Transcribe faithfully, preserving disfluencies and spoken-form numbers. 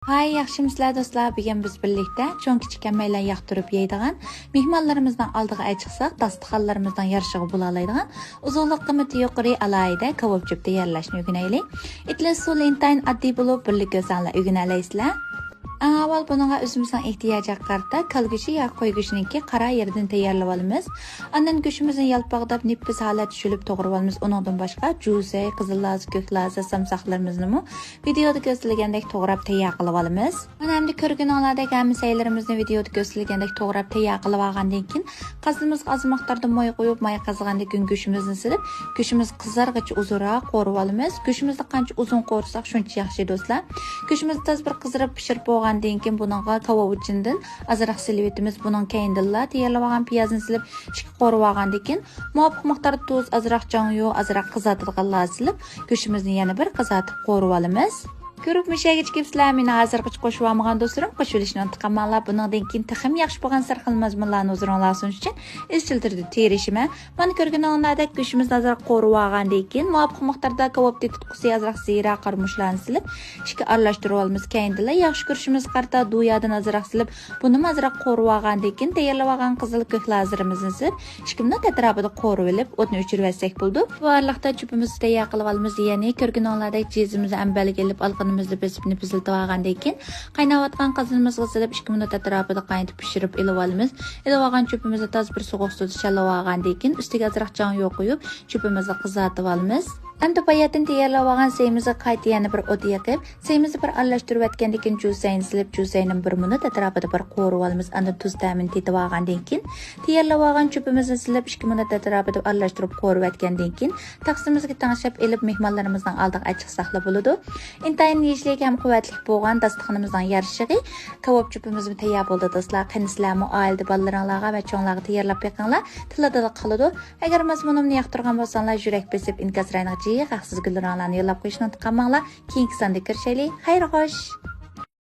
ھاي، ياخشىمۇسىلەر دوستلار؟ بۈگۈن بىز بىرلىكتە چوڭ كىچىك ھەممەيلەن ياقتۇرۇپ يەيدىغان، مېھمانلىرىمىزنىڭ ئالدىغا ئەچىقساق، داستىخانلىرىمىزنىڭ يارىشىغا بولالايدىغان، ئۇزۇنلۇق قىممىتى يۇقىرى ئالاھىدە كاۋاپ چۆپ تەييارلاشنى ئۆگىنەيلى. ئېتىلىش ئۇسۇلى ئىنتايىن ئاددىي بولۇپ، بىرلىكتە ئۆزۈڭلار ئۆگىنەلەيسىلەر. ئەڭ ئاۋۋال بۇنىڭغا ئۆزىمىزنىڭ ئېھتىياجىغا قارىتا كالا گۆشى ياكى قوي گۆشىنىڭكى قارا يېرىدىن تەييارلىۋالىمىز. ئاندىن گۆشىمىزنى يالپاقداپ، نېپىز ھالەتتە شۈلۈپ توغرىۋالىمىز. ئۇنىڭدىن باشقا جۈسەي، قىزىل لازا، كۆك لازا، سامساقلىرىمىزنىمۇ ۋىدېئودا كۆرسىتىلگەندەك توغراپ تەييار قىلىۋالىمىز. مانا ئەمدى كۆرگىنىڭلاردەك ھەممە سەيلىرىمىزنى ۋىدېئودا كۆرسىتىلگەندەك توغراپ تەييار قىلىۋالغاندىن كېيىن، قازىنىمىزغا ئاز مىقداردا ماي قۇيۇپ، ماي قازىغاندىن كېيىن گۆشىمىزنى سېلىپ، گۆشىمىز قىزارغىچە ئۇزۇنراق قورۇۋالىمىز. گۆشىمىزنى قانچە ئۇزۇن قورۇساق، شۇنچە ياخشى، دوستلار. گۆشىمىز تازا بىر قىزىرىپ پىشىپ بولغاندىن كېيىن، بۇنىڭغا كاۋاۋىچىندىن ئازراق سېلىۋېتىمىز. بۇنىڭ كەينىدىنلا تەييارلىۋالغان پىيازنى سېلىپ، ئىككى قورۇۋالغاندىن كېيىن، مۇۋاپىق مىقداردا تۇز، ئازراق جاڭيۇ، ئازراق قىزارتىدىغانلار سېلىپ، گۆشىمىزنى يەنە بىر قىزارتىپ قورۇۋالىمىز. كۆرۈپ مۇشۇ يەرگىچە كېلىپسىلەر، مېنى ھازىرغىچە قوشۇۋالمىغان دوستلىرىم، قوشۇۋېلىشنى ئۇنتۇپ قالماڭلار. بۇنىڭدىن كېيىن تېخىمۇ ياخشى بولغان سەرخىل مەزمۇنلارنى ھۇزۇرۇڭلارغا سۇنۇش ئۈچۈن ئىزچىل تۈردە تىرىشىمەن. مانا كۆرگىنىڭلاردەك گۆشىمىزنى ئازراق قورۇۋالغاندىن كېيىن، مۇۋاپىق مىقداردا كاۋاپ تېتىتقۇسى، ئازراق زىرە، قارىمۇچلارنى سېلىپ، ئىككى ئارىلاشتۇرۇۋالىمىز. كەينىدىنلا ياخشى كۆرۈشىمىزگە قارىتا دۇيادىن ئازراق سېلىپ، بۇنىمۇ ئازراق قورۇۋالغاندىن كېيىن، تەييارلىۋالغان قىزىل كۆك لازىرىمىزنى سېلىپ، ئىككى مىنۇت ئەتراپىدا قورۇۋېلىپ، ئوتنى ئۆچۈرۈۋەتسەك بولىدۇ. بۇ ئارىلىقتا چۆپىمىزنى تەييار قىلىۋالىمىز. يەنى كۆرگىنىڭلاردەك جىزىمىزنى ئەمبەرگە ئېلىپ، ئالىقىنىمىزنى بېسىپ، نېپىزلىتىۋالغاندىن كېيىن، قايناۋاتقان قازىنىمىزغا سېلىپ، ئىككى مىنۇت ئەتراپىدا قاينىتىپ پىشۇرۇپ ئېلىۋالىمىز. ئېلىۋالغان چۆپىمىزنى تازا بىر سوغۇق سۇدا شاللىۋالغاندىن كېيىن، ئۈستىگە ئازراق جاڭيۇ قويۇپ، چۆپىمىزنى قىزارتىۋالىمىز. ئەمدى باياتىن تەييارلاۋالغان سەيمىزگە قايتا يەنە بىر ئوت يېقىپ، سەيمىزنى بىر ئارىلاشتۇرۇۋەتكەندىن كېيىن، جۈسەينى سېلىپ، جۈسەينى بىر مىنۇت ئەتراپىدا بىر قورۇۋالىمىز. ئاندىن تۇز تەمىنى تېتىۋالغاندىن كېيىن، تەييارلاۋالغان چۆپىمىزنى سېلىپ، ئىككى مىنۇت ئەتراپىدا ئارىلاشتۇرۇپ قورۇۋەتكەندىن كېيىن، تاقىسىمىزگە تەڭشەپ ئېلىپ، مېھمانلىرىمىزنىڭ ئالدىغا ئەچىقساقلا بولىدۇ. ئىنتايىن يېيىشلىك ھەم قۇۋۋەتلىك بولغان داستىخىنىمىزنىڭ يارىشىغى كاۋاپ چۆپىمىزمۇ تەييار بولدى، دوستلار. قېنى سىلەرمۇ ئائىلىدە بالىلىرىڭلارغا ۋە چوڭلارغا تەييارلاپ بېقىڭلار، تىللىدىلا قالىدۇ. ئەگەر مەزمۇنۇمنى ياقتۇرغان بولساڭلار، يۈرەك بېسىپ ئىنكاس رايونىغا جىق ھەقسىز گۈللىرىڭلارنى يوللاپ قويۇشنى ئۇنتۇپ قالماڭلار. كېيىنكى ساندا كۆرۈشەيلى. خەير خوش.